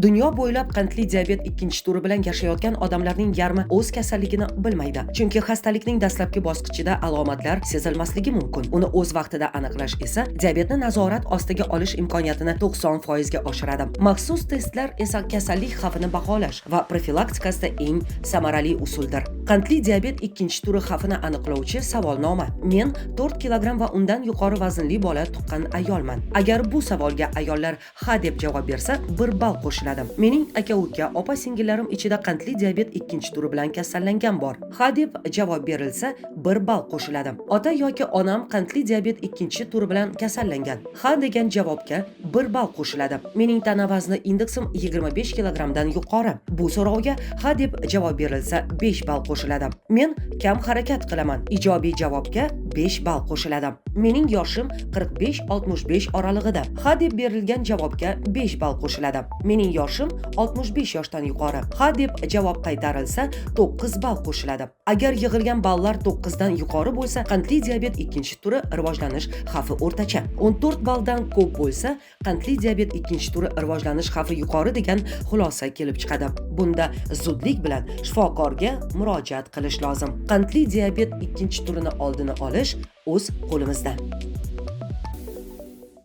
Dunyo bo'ylab qandli diabet ikkinchi turi bilan yashayotgan odamlarning yarmi o'z kasalligini bilmaydi. Chunki xastalikning dastlabki bosqichida alomatlar sezilmasligi mumkin. Uni o'z vaqtida aniqlash esa diabetni nazorat ostiga olish imkoniyatini 90% ga oshiradi. Maxsus testlar esa kasallik xavfini baholash va profilaktikasida eng samarali usuldir. Qandli diabet ikkinchi turi xavfini aniqlovchi savolnoma. Men 4 kilogramm va undan yuqori vaznli bola tuqqan ayolman. Agar bu savolga ayollar ha deb javob bersa, 1 ball qo'shiladi. Mening aka-uka, opa-singillarim ichida qandli diabet ikkinchi turi bilan kasallangan bor. Ha deb javob berilsa, 1 ball qo'shiladi. Ota yoki onam qandli diabet ikkinchi turi bilan kasallangan. Ha degan javobga 1 ball qo'shiladi. Mening tana vazni indeksim 25 kilogrammdan yuqori. Bu so'rovga ha deb javob berilsa, 5 ball qo'shiladi. Men kam harakat qilaman. Ijobiy javobga 5 ball qo'shiladi. Mening yoshim 45-65 oralig'ida. Ha deb berilgan javobga 5 ball qo'shiladi. Mening yoshim 65 yoshdan yuqori. Ha deb javob qaytarilsa, 9 ball qo'shiladi. Agar yig'ilgan ballar 9 dan yuqori bo'lsa, qandli diabet ikkinchi turi rivojlanish xavfi o'rtacha. 14 balldan ko'p bo'lsa, qandli diabet ikkinchi turi rivojlanish xavfi yuqori degan xulosa kelib chiqadi. Bunda zudlik bilan shifokorga murojaat qilish lozim. Qandli diabet ikkinchi turini oldini olish o'z qo'limizda.